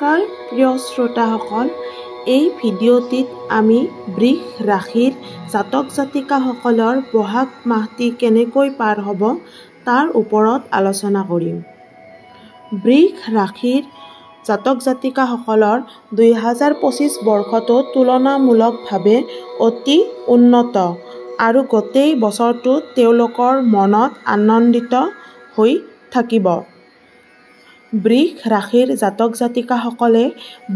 নমস্কাৰ প্ৰিয় শ্ৰোতাসকল, এই ভিডিঅ'টিত আমি বৃষ ৰাশিৰ জাতক জাতিকাসকলৰ বহাগ মাহটি কেনেকৈ পাৰ হ'ব তাৰ ওপৰত আলোচনা কৰিম। বৃষ ৰাশিৰ জাতক জাতিকাসকলৰ 2025 বৰ্ষটো তুলনামূলকভাৱে অতি উন্নত আৰু গোটেই বছৰটো তেওঁলোকৰ মনত আনন্দিত হৈ থাকিব। বৃষ ৰাশিৰ জাতক জাতিকাসকলে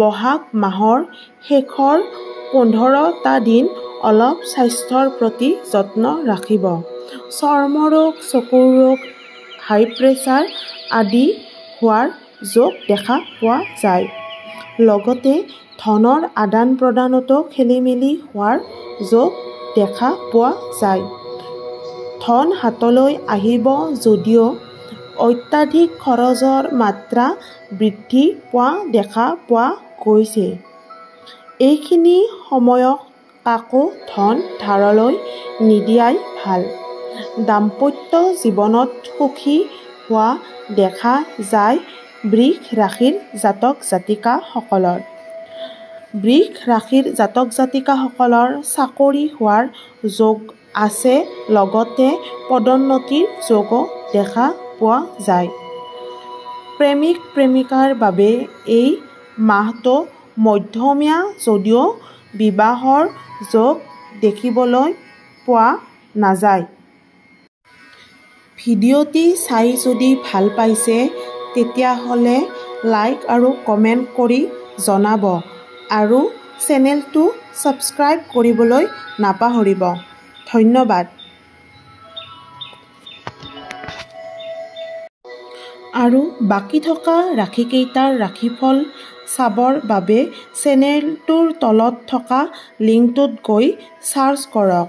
বহাগ মাহৰ শেষৰ 15টা দিন অলপ স্বাস্থ্যৰ প্ৰতি যত্ন ৰাখিব। চৰ্মৰোগ, চকুৰ ৰোগ, হাই প্ৰেছাৰ আদি হোৱাৰ যোগ দেখা পোৱা যায়। লগতে ধনৰ আদান প্ৰদানতো খেলিমেলি হোৱাৰ যোগ দেখা পোৱা যায়। ধন হাতলৈ আহিব যদিও অত্যাধিক খৰচৰ মাত্ৰা বৃদ্ধি পোৱা দেখা পোৱা গৈছে। এইখিনি সময়ত কাকো ধন ধাৰলৈ নিদিয়াই ভাল। দাম্পত্য জীৱনত সুখী হোৱা দেখা যায় বৃষ ৰাশিৰ জাতক জাতিকাসকলৰ। বৃষ ৰাশিৰ জাতক জাতিকাসকলৰ চাকৰি হোৱাৰ যোগ আছে, লগতে পদোন্নতিৰ যোগো দেখা পোৱা যায়। প্ৰেমিক প্ৰেমিকাৰ বাবে এই মাহটো মধ্যমীয়া যদিও বিবাহৰ যোগ দেখিবলৈ পোৱা নাযায়। ভিডিঅ'টি চাই যদি ভাল পাইছে তেতিয়াহ'লে লাইক আৰু কমেণ্ট কৰি জনাব আৰু চেনেলটো ছাবস্ক্ৰাইব কৰিবলৈ নাপাহৰিব। ধন্যবাদ। আৰু বাকী থকা ৰাশিকেইটাৰ ৰাশিফল চাবৰ বাবে চেনেলটোৰ তলত থকা লিংকটোত গৈ চাৰ্চ কৰক।